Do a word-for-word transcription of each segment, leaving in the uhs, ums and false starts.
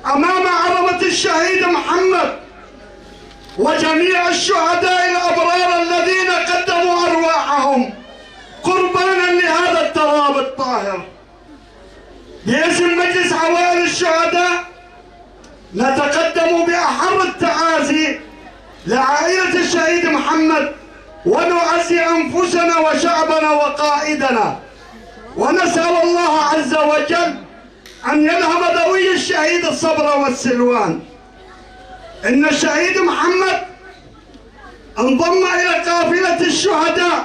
أمام عظمة الشهيد محمد وجميع الشهداء الأبرار الذين قدموا أرواحهم قربانا لهذا التراب الطاهر. باسم مجلس عوائل الشهداء نتقدم بأحر التعازي لعائلة الشهيد محمد، ونعزي أنفسنا وشعبنا وقائدنا، ونسأل الله عز وجل أن يلهم ذوي الشهيد الصبر والسلوان. إن الشهيد محمد انضم إلى قافلة الشهداء،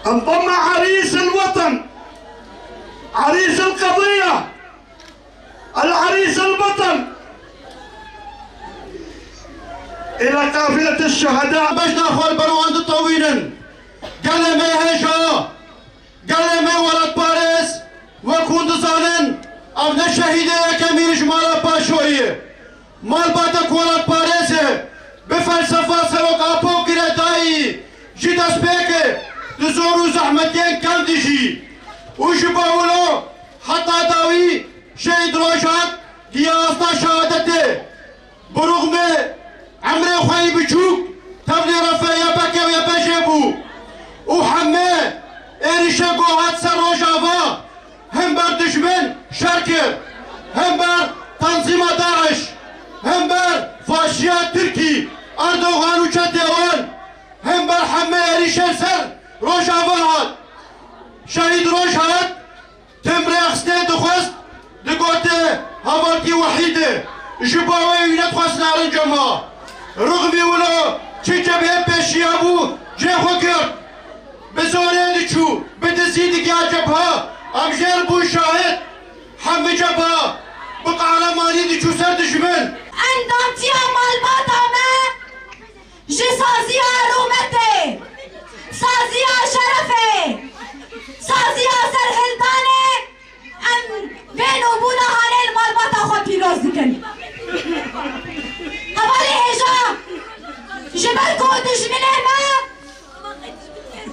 انضم عريس الوطن، عريس القضية، العريس البطل إلى قافلة الشهداء. Bejna xwe li ber wan ditewînin. Gelê me hêja, gelê me welatparêz, wek hûn dizanin, ev ne şehîdê yekemîn ji mala Paşoyê ye. Malbatek welatparêz e, bi felsefa Serok Apo girêdayî jî dest pê kir, di zor û zehmetiyên kevn dijî. Û ji bo wilo heta dawî Şehîd Rojhat giya asta şehadetê. Bi rûxmê emrê xwe yî biçûk tevlî refê Y P G û Y P J bû û heme êrîşê ku hat ser Rojava, hember dijmin şer kir, hember tanzîma DAIŞ, hember faşiya Tirkî, Erdogan û çetê wan, hember heme êrîşên ser Rojava hat. Şehîd Rojhat tim rêxistê dixwest, digote hevalkî Wehîdê, ji bo wê wî nedixwest narin cema. Rixmî wilo çi cebhê pêşiya bû, cê xwe girt. Bi zorê diçû, bi dizî digiya cebha, em jê re bûn şahid. Hemî cebha bi qehremanî diçû ser dijmin. Endamtiya malbata me ji saziya rûmetê, saziya şerefê, saziya serhildanê, em vê nûbûna hanê li malbata xwe pîroz dikin. Hevalê hêja, ji ber ku dijminê me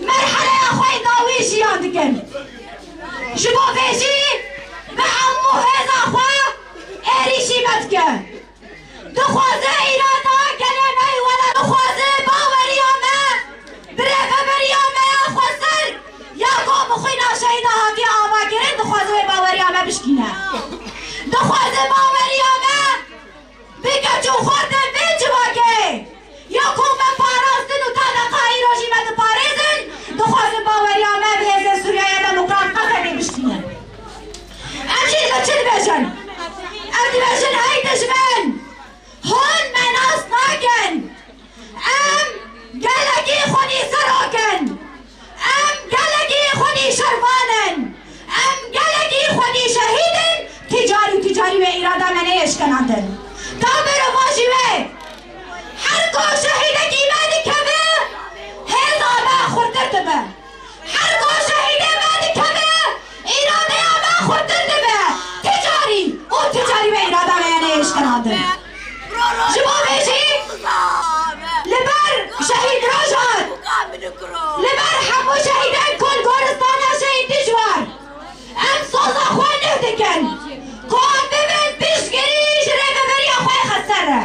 merheleya xwe yê dawî jiyan dikin. Ji bo vê jî bi hemû hêza xwe êrîşî me dike. Dixwaze îrada gelê me yê welat, dixwaze baweriya me bi rêveberiya me ya xweser ya ku bi xwîna şehîda hatiye avakirin, dixwaze wê baweriya me bişkîne. Dixwaze baweriya me bi keç û xortên vê civakê ya ku me parastin û ta deqa îro jî me diparêzin, dixwazin baweriya me bi Hêzên Sûriyeya Demokrat Qesedê bişkînin. Em jî li çi dibêjin? Em dibêjin, hey dijmin, hûn me nas nakin. Em gelekî xwedî serok in. Em gelekî xwedî şervan in. Em gelekî xwedî şehîd in. Ti carî û ti carî wê îrada me neyê şkenandin. Ka berovajî wê her ku şehîdekî me dikeve, hêza me xurtir dibe. Her ku şehîdê me dikeve, îradeya me xurtir dibe. Ti carî û ti carî wê îrada me neyê şkenandin. Ji bo vê jî li ber şehîd Rojhat, li ber hemû şehîdên ku li goristana şehîd Dijwar, em soza xwe nuh dikin ku em bibin piştgirî ji rêveberiya xwe yê xeser re,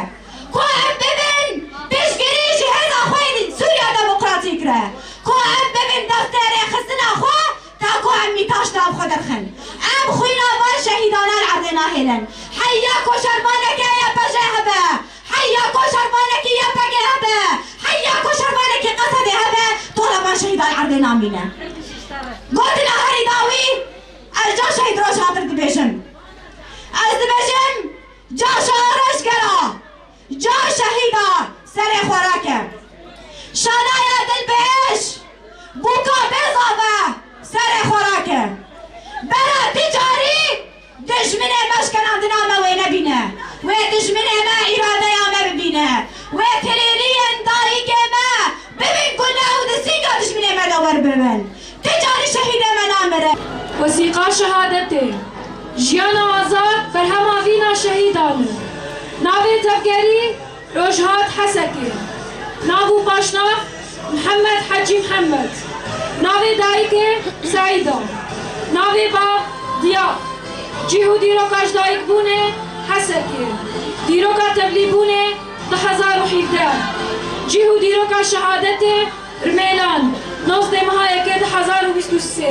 ku em bibin piştgirî ji hêza xwe yê Sûriya Demokratîk re, ku em bibin destê rêxistina xwe, ta ku em mîtaş nav xwe derxin. Em xwîna van şehîdana li erdê nahêlin. Heya ku şervaneke Y P J hebe, heya ku şervanekî Y P G hebe, heya ku şervanekî Qesedê hebe, tola van şehîdan li erdê namîne. Gotina herî dawî, ez ca şehîd Rojhat re dibêjim. Ez dibêjim, ca şareşgera, ca şehîda serê xwe rake. Şanaya dilbêj, bûka bêzave serê xwe rake. Bera ti carî dijminê me şkenandina me wê nebîne. Wê dijminê me îradeya me bibîne. Wê tirêliyên dayikê me bibin gule û di sînga dijminê me de wer bibin. Ti carî şehîdê me namire. Wesîqa şehadetê. Jiyana azad berhema vîna şehîdan e. Navê tevgerî Rojhat Hesekê. Nav û paşnav Mihemed Hecî Mihemed. Navê dayikê Seîda. Navê bav Diya. Cih û dîroka ji dayikbûnê Hesekê. Dîroka tevlîbûnê du hezar û hevdeh. Cih û dîroka şehadetê Rimêlan, nozdeh meha yekê du hezar û bîst û sê.